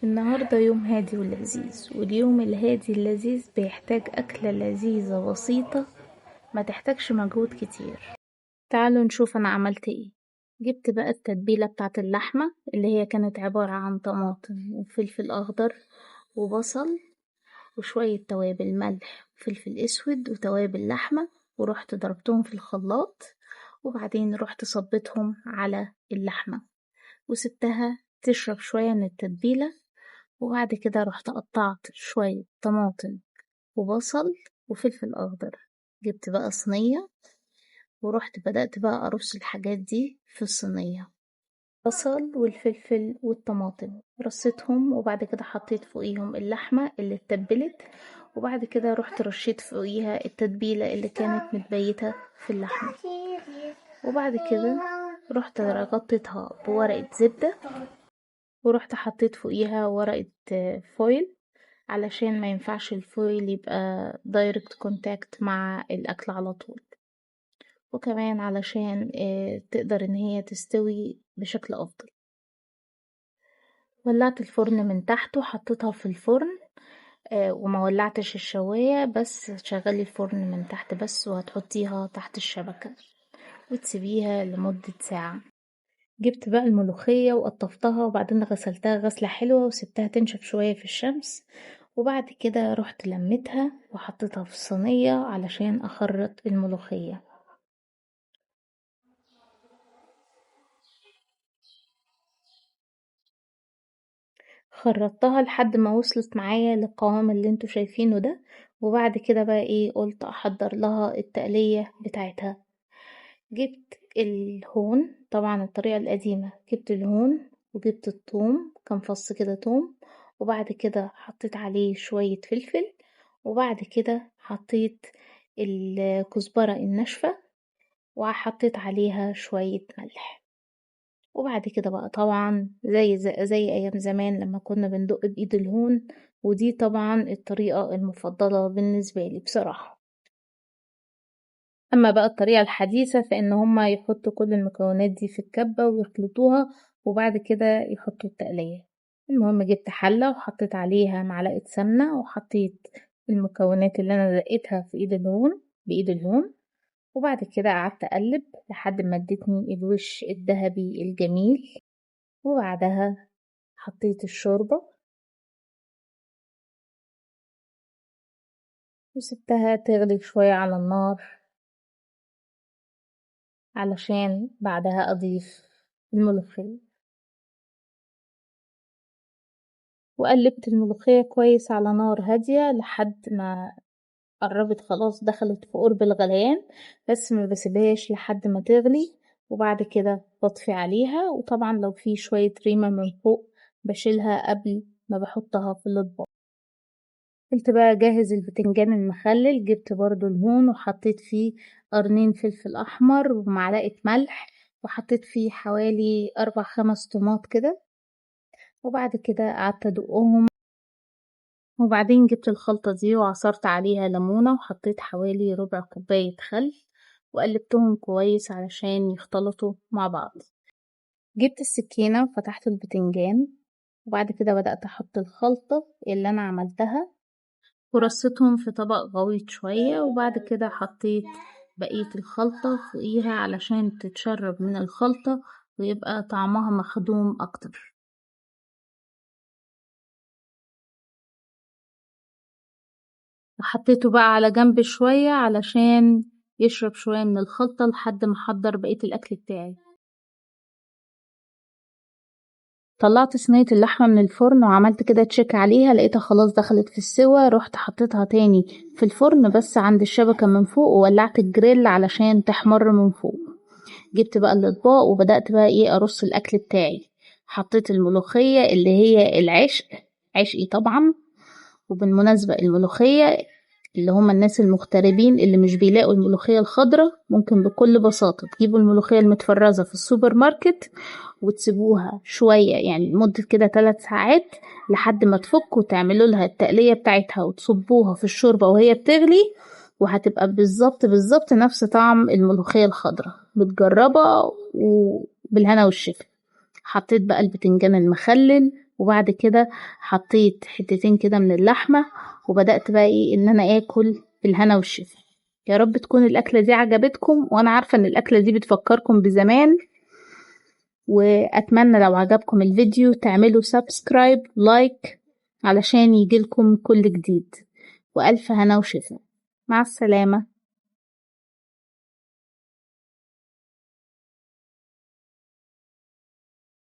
النهاردة يوم هادي ولذيذ، واليوم الهادي اللذيذ بيحتاج أكلة لذيذة بسيطة ما تحتاجش مجهود كتير. تعالوا نشوف أنا عملت ايه. جبت بقى التتبيلة بتاعت اللحمة اللي هي كانت عبارة عن طماطم وفلفل أخضر وبصل وشوية توابل، ملح وفلفل أسود وتوابل لحمة، ورحت ضربتهم في الخلاط، وبعدين رحت صبيتهم على اللحمة وسبتها تشرب شوية من التتبيلة. وبعد كده رحت قطعت شوية طماطم وبصل وفلفل أخضر. جبت بقى صينية ورحت بدأت بقى أرص الحاجات دي في الصينية، البصل والفلفل والطماطم رصيتهم، وبعد كده حطيت فوقيهم اللحمة اللي اتبلت، وبعد كده رحت رشيت فوقيها التتبيلة اللي كانت متبيتة في اللحمة، وبعد كده رحت غطيتها بورقة زبدة، ورحت حطيت فوقيها ورقة foil علشان ما ينفعش ال foil يبقى direct contact مع الأكل على طول، وكمان علشان تقدر ان هي تستوي بشكل افضل. ولعت الفرن من تحت وحطيتها في الفرن، وما ولعتش الشواية، بس شغلي الفرن من تحت بس، وهتحطيها تحت الشبكة وتسيبيها لمدة ساعة. جبت بقى الملوخية وقطفتها، وبعدين غسلتها غسلة حلوة وسبتها تنشف شوية في الشمس، وبعد كده رحت لمتها وحطيتها في الصينية علشان اخرط الملوخية. خرطتها لحد ما وصلت معايا للقوام اللي انتوا شايفينه ده، وبعد كده بقى ايه، قلت احضر لها التقلية بتاعتها. جبت الهون، طبعا الطريقة القديمة، جبت الهون وجبت الثوم، كان فص كده ثوم، وبعد كده حطيت عليه شوية فلفل، وبعد كده حطيت الكزبرة الناشفة وحطيت عليها شوية ملح. وبعد كده بقى طبعا زي ايام زمان لما كنا بندق بايد الهون، ودي طبعا الطريقة المفضلة بالنسبة لي بصراحة. اما بقى الطريقة الحديثة فان هما يحطوا كل المكونات دي في الكبة ويخلطوها، وبعد كده يحطوا التقلية. المهم جبت حلة وحطيت عليها معلقة سمنة، وحطيت المكونات اللي انا دقيتها في ايد الهون بايد الهون، وبعد كده قعدت اقلب لحد ما ادتني الوش الذهبي الجميل. وبعدها حطيت الشوربة وسبتها تغلي شوية على النار علشان بعدها اضيف الملوخية. وقلبت الملوخية كويس على نار هادية لحد ما قربت خلاص، دخلت في قرب الغليان، بس ما بسيبهاش لحد ما تغلي، وبعد كده بطفي عليها. وطبعا لو في شوية ريمة من فوق بشيلها قبل ما بحطها في الاطباق. قلت بقى اجهز البتنجان المخلل. جبت برضو الهون وحطيت فيه قرنين فلفل احمر ومعلقة ملح، وحطيت فيه حوالي 4-5 طماط كده، وبعد كده قعدت ادقهم. وبعدين جبت الخلطة دي وعصرت عليها ليمونة، وحطيت حوالي ربع كوباية خل، وقلبتهم كويس علشان يختلطوا مع بعض. جبت السكينة وفتحت البتنجان، وبعد كده بدأت أحط الخلطة اللي أنا عملتها، ورصيتهم في طبق غويط شوية، وبعد كده حطيت بقية الخلطة فوقيها علشان تتشرب من الخلطة ويبقى طعمها مخدوم أكتر. وحطيته بقى على جنب شوية علشان يشرب شوية من الخلطة لحد ما احضر بقية الأكل بتاعي. طلعت صينية اللحمة من الفرن وعملت كده تشيك عليها، لقيتها خلاص دخلت في السوا. رحت حطيتها تاني في الفرن بس عند الشبكة من فوق، وولعت الجريل علشان تحمر من فوق. جبت بقى الأطباق وبدأت بقى ايه أرص الأكل بتاعي. حطيت الملوخية اللي هي العشق، عشقي طبعا. وبالمناسبة الملوخية اللي هم الناس المغتربين اللي مش بيلاقوا الملوخية الخضراء، ممكن بكل بساطة تجيبوا الملوخية المتفرزة في السوبر ماركت وتسيبوها شوية، يعني لمدة كده 3 ساعات لحد ما تفك، وتعملوا لها التقلية بتاعتها وتصبوها في الشوربة وهي بتغلي، وهتبقى بالظبط بالظبط نفس طعم الملوخية الخضراء، متجربة وبالهنا والشفا. حطيت بقى البتنجان المخلل وبعد كده حطيت حتتين كده من اللحمة، وبدأت بقى ايه ان انا اكل بالهنا والشفا. يا رب تكون الاكلة دي عجبتكم، وانا عارفة ان الاكلة دي بتفكركم بزمان. واتمنى لو عجبكم الفيديو تعملوا subscribe like علشان يجيلكم كل جديد. والف هنا وشفا، مع السلامة.